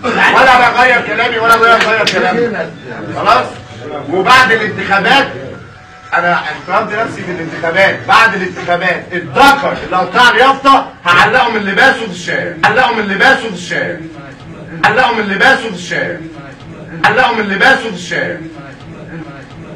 ولا بغير كلامي ولا بغير كلامي. خلاص؟ وبعد الانتخابات انا احترمت نفسي في الانتخابات، بعد الانتخابات الذكر اللي قطع لي يافطة هعلقه من لباسه في الشارع، علقه من لباسه في الشارع، علقه من لباسه في الشارع، علقه من لباسه في الشارع.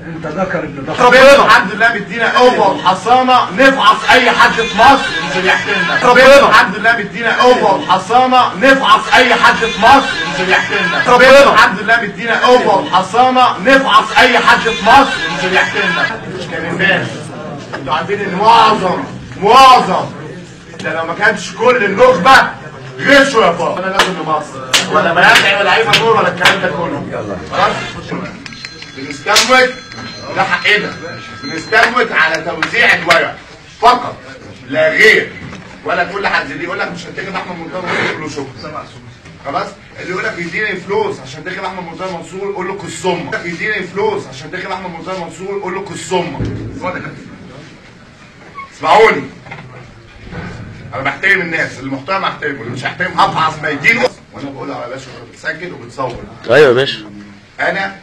انت ذكر ابن ذكر. ربنا الحمد لله مدينا قوة وحصانه نفعص اي حد في مصر مش بيحترمنا. ربنا الحمد لله مدينا قوة وحصانه نفعص اي حد في مصر مش بيحترمنا. ربنا الحمد لله مدينا قوة وحصانه نفعص اي حد في مصر مش بيحترمنا. مش كلمات. انتوا عارفين ان معظم ده لو ما كانش كل النخبة غشوا يا بابا. انا لازم لمصر ولا منافع ولا عيب نور ولا الكلام ده كله. خلاص؟ بنستموت، ده حقنا، بنستموت على توزيع الورق فقط لا غير. ولا كل حد اللي يقول لك مش هتاخد احمد مرتضى منصور قول له شكرا. خلاص؟ اللي يقول لك يديني فلوس عشان تاخد احمد مرتضى منصور قول له كالصمه. يديني فلوس عشان تاخد احمد مرتضى منصور قول له كالصمه. اسمعوني، انا بحترم الناس، اللي محترم احترمه، اللي مش هحترم هفعص ما يدينه. وانا بقولها يا باشا بتسجل وبتصور. ايوه يا باشا. انا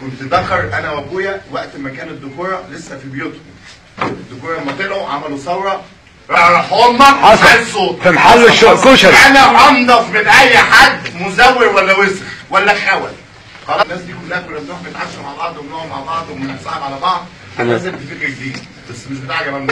كنت ذكر انا وابويا وقت ما كان الدكوره لسه في بيوتهم. الدكوره لما طلعوا عملوا ثورة، راحوا امك عايز صوت في محل الكشري. انا انضف من اي حد مزور ولا وسخ ولا خول. خلاص الناس دي كلها كنا بنروح نتعشى مع بعض وبنقعد مع بعض وبنتصاحب على بعض. انا نزلت فكر جديد بس مش بتاع جمال.